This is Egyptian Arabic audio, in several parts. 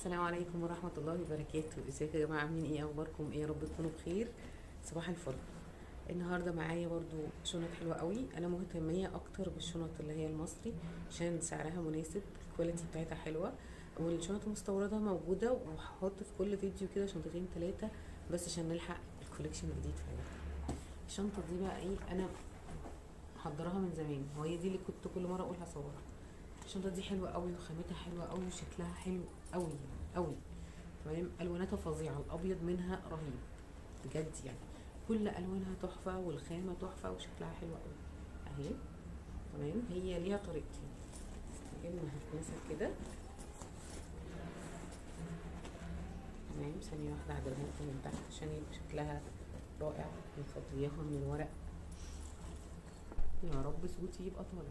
السلام عليكم ورحمة الله وبركاته. ازيكم يا جماعة؟ عاملين ايه؟ اخباركم ايه؟ يا رب تكونوا بخير. صباح الفل. النهاردة معايا برضو شنط حلوة قوي. انا مهتمية اكتر بالشنط اللي هي المصري عشان سعرها مناسب، ال quality بتاعتها حلوة، والشنط المستوردة موجودة، وهحط في كل فيديو كده شنطتين ثلاثة بس عشان نلحق ال collection الجديد في حياتنا. الشنطة دي بقى ايه، انا محضراها من زمان، وهي دي اللي كنت كل مرة اقول هصورها. الشنطة دي حلوة قوي، وخامتها حلوة قوي، وشكلها حلو قوي قوي، تمام. الواناتها فظيعة، الابيض منها رهيب بجد، يعني كل الوانها تحفة، والخامه تحفة، وشكلها حلو قوي اهي، تمام. هي ليها طريقتين، يا اما هتمسك كده، تمام. ثانية واحدة هعدلها لكم من تحت عشان يبقى شكلها رائع. نفضيها من الورق، يا رب صوتي يبقى طالع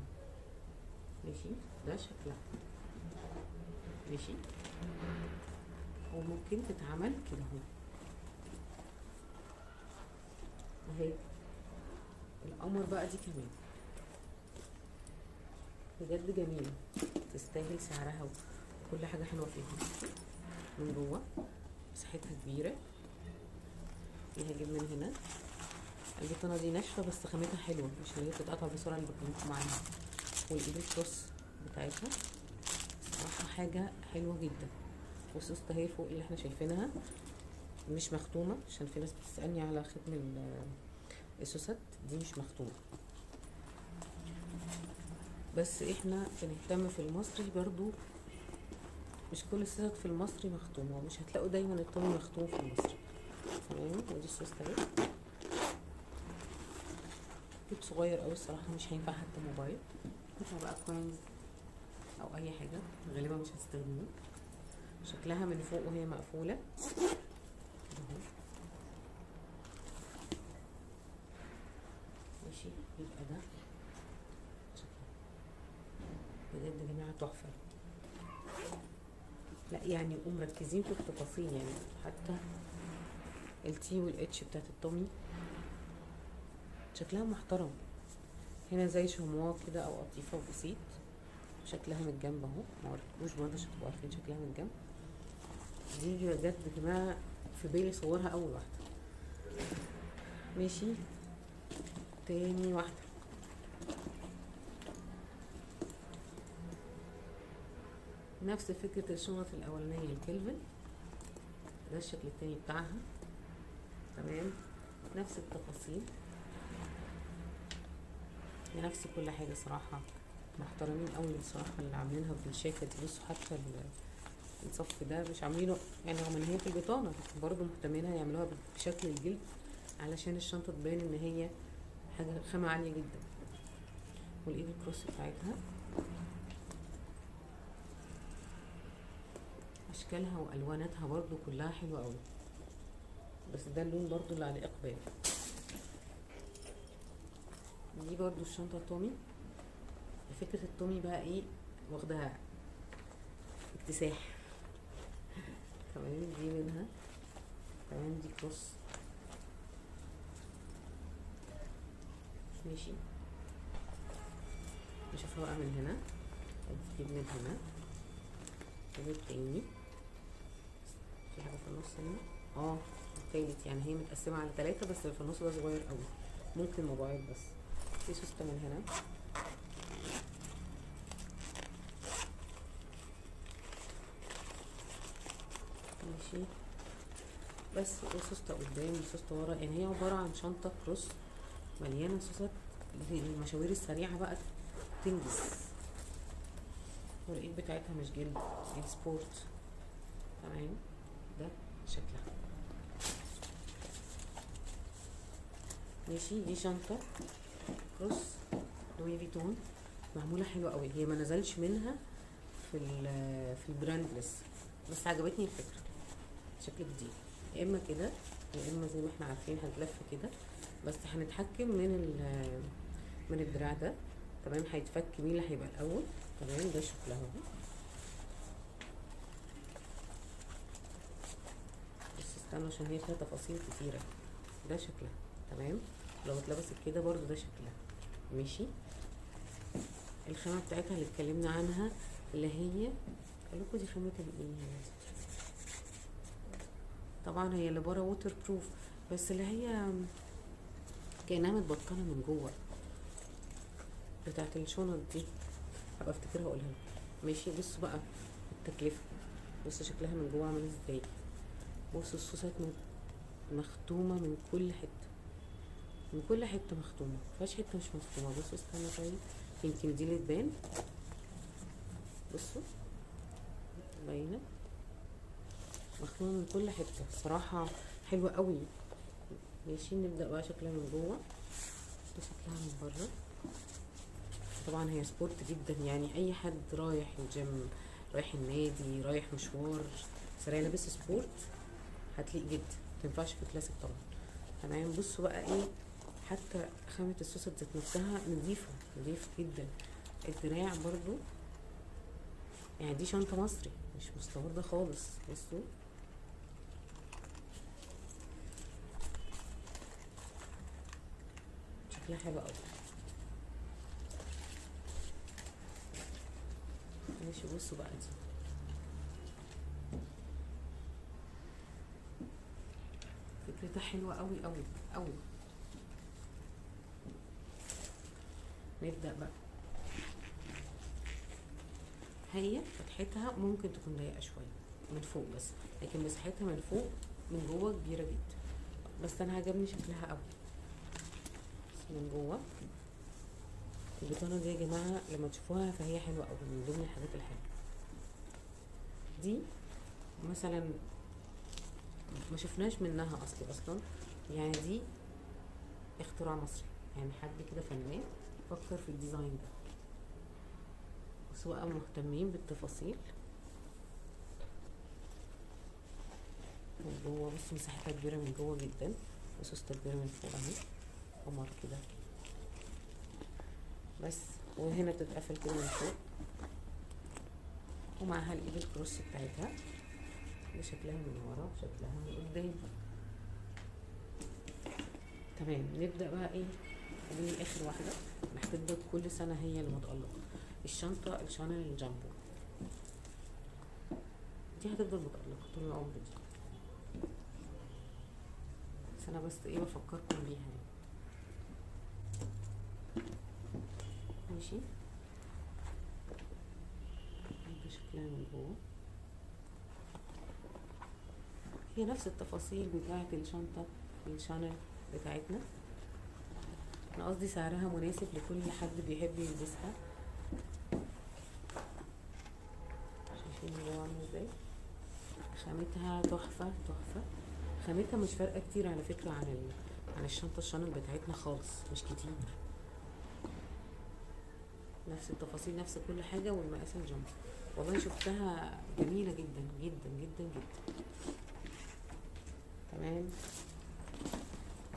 ماشي. ده شكلها ماشي، وممكن تتعمل كده اهو اهي. القمر بقى دي كمان بجد جميلة، تستاهل سعرها وكل حاجة حلوة فيها. من جوه مساحتها كبيرة، فيها جيب من هنا. البطانة دي ناشفة بس خامتها حلوة، مش اللي هي بتتقطع بسرعة اللي بكلمكم عنها. والايد الكروس بتاعتها صراحة حاجة حلوة جدا. والسوسته اهي فوق اللي احنا شايفينها مش مختومه، عشان في ناس بتسالني على ختم السوست دي مش مختومه، بس احنا بنهتم في المصري برضو، مش كل السوست في المصري مختومه، ومش هتلاقوا دايما الطومي مختوم في المصري، تمام. ودي السوسته اهي، جيب صغير قوي الصراحة، مش هينفع حتى موبايل. قطع بقى coins او اي حاجة، غالبا مش هتستخدموه. شكلها من فوق وهي مقفولة اهو ماشي. يبقى ده شكلها بجد يا جماعة تحفة. لا يعني ومركزين في التفاصيل، يعني حتى ال T وال H بتاعت الطومي شكلها محترم. هنا زي شمواه كده او قطيفة وبسيط، شكلها من الجنب اهو، ما وريتكوش برضه عشان تبقوا عارفين شكلها من الجنب. دي بجد يا جماعة في بالي صورها اول واحدة ماشي. تاني واحدة نفس فكرة الشنط الاولانية الكلفن، ده الشكل التاني بتاعها، تمام. نفس التفاصيل، نفس كل حاجة. صراحة محترمين قوي الصراحة اللي عاملينها بالشياكه دي. بصوا حتى الصف ده مش عاملينه، يعني رغم ان هي في البطانة لكن برضه مهتمينها يعملوها بشكل الجلد علشان الشنطة تبان ان هي حاجة خامة عالية جدا. والايد الكروس بتاعتها اشكالها والواناتها برضه كلها حلوة قوي، بس ده اللون برضه اللي عليه اقبال. دي برضو الشنطة تومي. فكرة التومي بقى ايه، واخدها اكتساح، تمام. دي منها، تمام. دي كروس ماشي. نشوفها بقى من هنا، دي من هنا والتاني في حاجة في النص هنا، التالت. يعني هي متقسمه على ثلاثة بس في النص ده صغير قوي، ممكن موبايل بس. في سوسته من هنا، ماشي. بس وسوسته قدام وسوسته ورا، يعني هي عبارة عن شنطه كروس مليانة سوست للمشاوير السريعة بقى تنجز. والايد بتاعتها مش جلد، ايد sport، تمام. ده شكلها ماشي. دي شنطه cross لوي فيتون معمولة حلوة قوي، هي ما نزلش منها في ال brand لسه، بس عجبتني الفكرة، شكل جديد. يا اما كده يا اما زي ما احنا عارفين هتلف كده، بس هنتحكم من الدراع ده، تمام. هيتفك مين اللي هيبقى الاول، تمام. ده شكلها اهو، بس استنوا عشان هي فيها تفاصيل كتيرة. ده شكلها، تمام. لو اتلبست كده برضو ده شكلها ماشي. الخامة بتاعتها اللي اتكلمنا عنها اللي هي قال لكم دي خامة الايه، طبعا هي اللي بره waterproof، بس اللي هي كانها متبطنه من جوه بتاعت الشنط دي، هبقى افتكرها واقولها لكم. ماشي. بصوا بقى التكلفة، بصوا شكلها من جوه عامل ازاي. بصوا السوست مختومه من كل حتة، من كل حتة مختومه، مفيهاش حتة مش مختومه. بصوا استنى، طيب يمكن دي اللي تبان. بصوا باينة مختومه من كل حتة، صراحة حلوة قوي. ماشي. نبدا بقى شكلها من جوه وشكلها من بره. طبعا هي sport جدا، يعني اي حد رايح الجيم، رايح النادي، رايح مشوار سريع لابس sport هتليق جدا، متنفعش في كلاسيك طبعا. تمام. بصوا بقى ايه، حتى خامة السوست ذات نفسها نظيفة، نظيفة جدا. الدراع برضو، يعني دي شنطة مصري مش مستوردة خالص. بصوا شكلها حلو قوي. ماشي. بصوا بقى دي فكرتها حلوة قوي قوي قوي. نبدأ بقى. هي فتحتها ممكن تكون ضيقة شوية من فوق بس، لكن مساحتها من فوق من جوه كبيرة جدا، بس انا عجبني شكلها قوي. بس من جوه البطانة دي يا جماعة لما تشوفوها فهي حلوة قوي، من ضمن الحاجات الحلوة دي. مثلا ما شفناش منها اصلي اصلا، يعني دي اختراع مصري، يعني حد كده فنان فكر في ال design ده. بس بقى مهتمين بالتفاصيل من جوه. بصوا مساحتها كبيرة من جوه جدا، وسوسته كبيرة من فوق اهي، قمر كده بس. وهنا بتتقفل كده من فوق، ومعاها الايد ال cross بتاعتها، بشكلها من ورا وشكلها من قدام. تمام. نبدا بقى ايه دي اخر واحدة هتفضل كل سنة هي المتالقه، الشنطة الشانل الجامبو دي هتفضل متالقه طول العمر دي، بس انا بس ايه بفكركم بيها يعني. ماشي. ده شكلها من جوه، هي نفس التفاصيل بتاعه الشنطة الشانل بتاعتنا. انا قصدي سعرها مناسب لكل حد بيحب يلبسها. شايفين جوه عامل ازاي؟ خامتها تحفة تحفة، خامتها مش فارقه كتير على فكرة عن الشنطة الشانل بتاعتنا خالص، مش كتير. نفس التفاصيل نفس كل حاجة، والمقاس الجامبو. والله شفتها جميلة جدا جدا جدا جدا. تمام.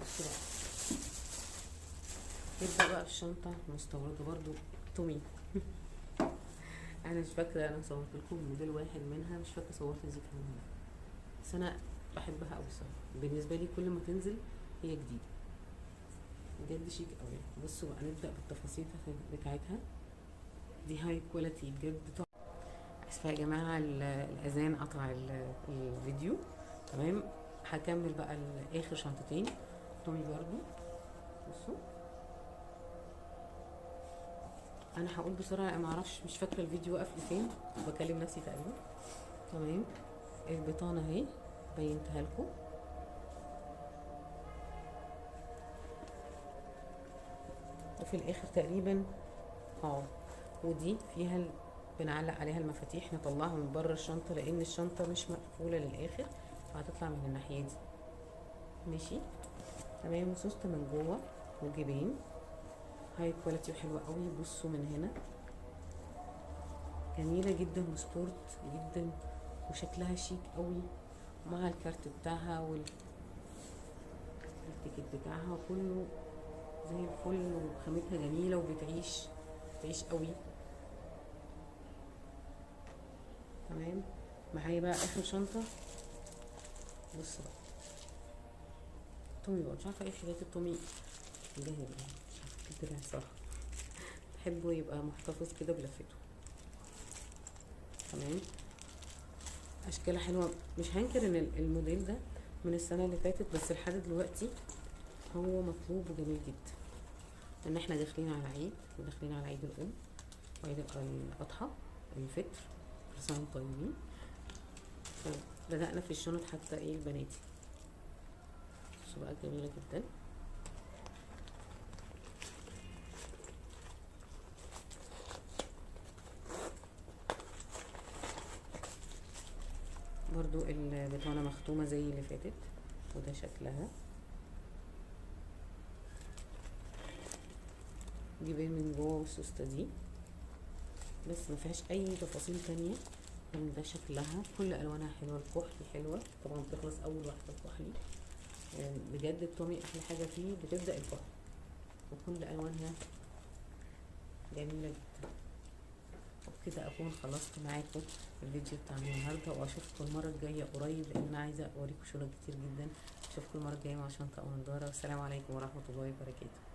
بصوا بقى نبدا بقى في الشنطة المستورده برضو تومي. انا مش فاكره انا صورت لكم موديل واحد منها، مش فاكره صورت دي كمان ولا، بس انا بحبها قوي الصراحة. بالنسبة لي كل ما تنزل هي جديدة بجد، شيك قوي. بصوا بقى نبدا بالتفاصيل بتاعتها. دي high quality بجد تحفة. اسفه يا جماعة الاذان قطع الفيديو. تمام. هكمل بقى اخر شنطتين تومي برضو. بصوا انا هقول بسرعة، ما اعرفش مش فاكره الفيديو وقف لفين، بكلم نفسي تقريبا. تمام. البطانة اهي بينتها لكم. وفي الاخر تقريبا ودي فيها بنعلق عليها المفاتيح، نطلعها من بره الشنطة لان الشنطة مش مقفولة للاخر، فهتطلع من الناحية دي. ماشي. تمام. وسوسته من جوه وجيبين high quality وحلوه قوي. بصوا من هنا جميلة جدا و sport جدا، وشكلها شيك قوي مع الكارت بتاعها وال ticket بتاعها كله زي الفل، وخامتها جميلة وبتعيش بتعيش قوي. تمام. معايا بقى اخر شنطه. بصوا بقى تومي بقى، مش عارفه ايه حكاية التومي ده، مش عارفه كده صراحة، بحبه يبقى محتفظ كده بلفته. تمام. اشكالها حلوة، مش هنكر ان الموديل ده من السنة اللي فاتت، بس لحد دلوقتي هو مطلوب وجميل جدا، لان احنا داخلين على عيد، وداخلين على عيد الام وعيد الاضحى الفطر، كل سنة وانتم طيبين. فبدأنا في الشنط حتى ايه البناتي، بصوا بقى جميلة جدا. برضو البطانة مختومة زي اللي فاتت، وده شكلها جيبين من جوه والسوستة دي، بس ما فيهاش اي تفاصيل تانية. ده شكلها، كل الوانها حلوة، الكحلي حلوة طبعا، بتخلص اول واحدة الكحلي. بجد التومي احلى حاجة فيه بتبدا الكحلي، وكل الوانها جميلة جدا. وبكده اكون خلصت معاكم الفيديو بتاع النهارده، واشوفكم المرة الجاية قريب، لان انا عايزه اوريكم شغل كتير جدا. اشوفكم المرة الجاية مع شنطه او نضاره، والسلام عليكم ورحمة الله وبركاته.